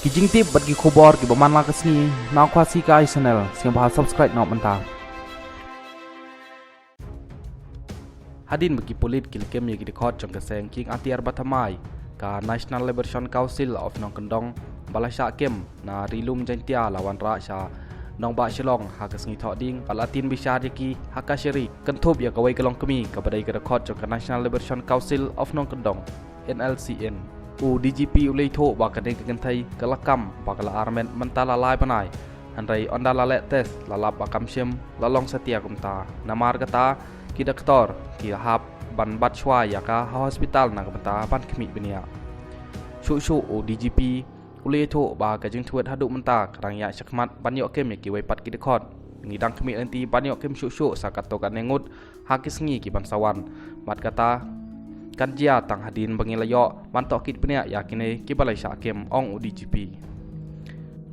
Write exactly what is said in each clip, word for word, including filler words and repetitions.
Ki jingtip bad ki khubor kiba man la ka sngi na Khasi Kai Channel, sngewbha subscribe noh mynta. Hadien ba ki pulit ki la kem ïa ki dkhot jong ka seng kieng atiar ba thymmai, ka National Liberation Council of Nongkyndong ba la shah kem na Ri Lum Jaiñtia la wanrah sha Nongbah Shillong ha ka sngi Thohdieng bad la tieng bishar ïa ki ha kashari, kynthup ïa kawei ka longkmie kaba dei ka dkhot jong ka National Liberation Council of Nongkyndong, N L C N. U D G P u la ïathuh ba kane ka kynthei ka la kam ba ka la armet mynta la lai bnai, hynrei ynda la leh test la lap ba kam shym la long satia kumta. Namar kata, ki doktor ki la hap ban bat shuwa ïa ka ha hospital na ka bynta ban khmih bniah. Shuh shuh u D G P u la ïathuh ba ka jingtwit haduh mynta ka dang ïaid shakhmat ban ïoh kem ïa kiwei pat ki dkhot. Ngi dang khmih lynti ban ïoh kem shuh shuh sa katto katne ngut ha ki sngi ki ban sa wan. Bad kata kan jia tang hadien ba ngi la ïoh ban tohkit bniah ïa kine kiba la shah kem, ong u D G P.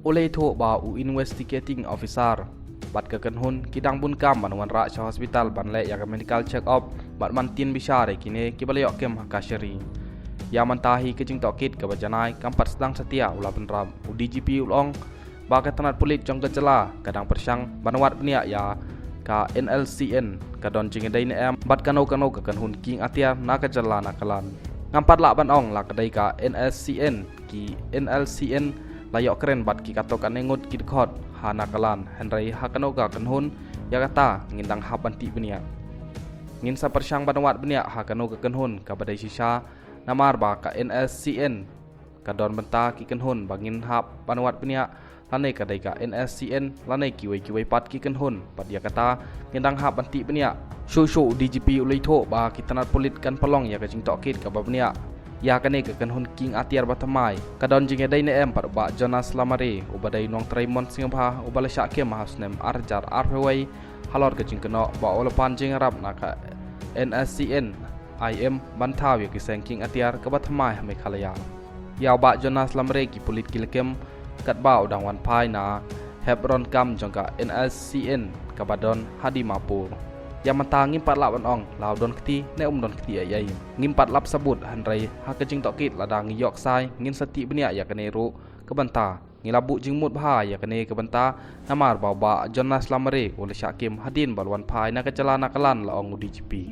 U la ïathuh ba u investigating officer bad ka kynhun ki dang bun kam ban wanrah sha hospital ban leh ïa ka medical check up bad ban tieng bishar ïa kine kiba la ïoh kem ha kashari. Ïa mynta hi ka jingtohkit kaba janai kam pat sdang satia u la bynrap. U D G P u la ong ba ka tnat pulit jong ka jylla ka dang pyrshang ban wad bniah ïa ka N L C N ka don jingïadei ne em bad kano kano ka kynhun kieng atiar na ka jylla na ka lan. Ngam pat lah ban ong la ka dei ka N L C N, ki N L C N la ïoh kren bad ki katto katne ngut ki dkhot ha na ka lan, hynrei ha kano ka kynhun, ïa kata ngin dang hap ban tip bniah. Ngin sa pyrshang ban wad bniah ha kano ka kynhun kaba dei shisha, namar ba ka N L C N ka don bynta ki kynhun ba ngin hap ban wad bniah, lane ka dei ka N S C N lane kiwei kiwei pat ki kynhun, bad ïa kata ngin dang hap ban tip bniah. Shuh shuh u D G P u la ïathuh ba ki tnat pulit kan pynlong ïa ka jingtohkit kaba bniah ïa kane ka kynhun kieng atiar ba thymmai. Ka don jingïadei ne em bad u Bah Jonas Lamare uba dei u nongtrei mon sngewbha uba la shah kem ha u snem ar hajar arphew wei halor ka jingkynnoh ba u la pan jingïarap na ka N S C N I M ban thaw ïa ki seng kieng atiar kaba thymmai ha Meghalaya. Ïa u Bah Jonas Lamare ki pulit ki la kem katba u dang wan phai na hep ron kam jong ka N S C N kaba don ha Dimapur. Ïa mynta ngim pat lah ban ong la u don kti ne um don kti ei ei. Ngim pat lap sabut, hynrei ha ka jingtohkit lada ngi ïoh ksai ngin sa tip bniah ïa kane ruh ka bynta. Ngi la buh jingmut bha ïa kane ka bynta namar ba u Bah Jonas Lamare u la shah kem hadien ba la wan phai na ka jylla na ka lan, la ong u D G P.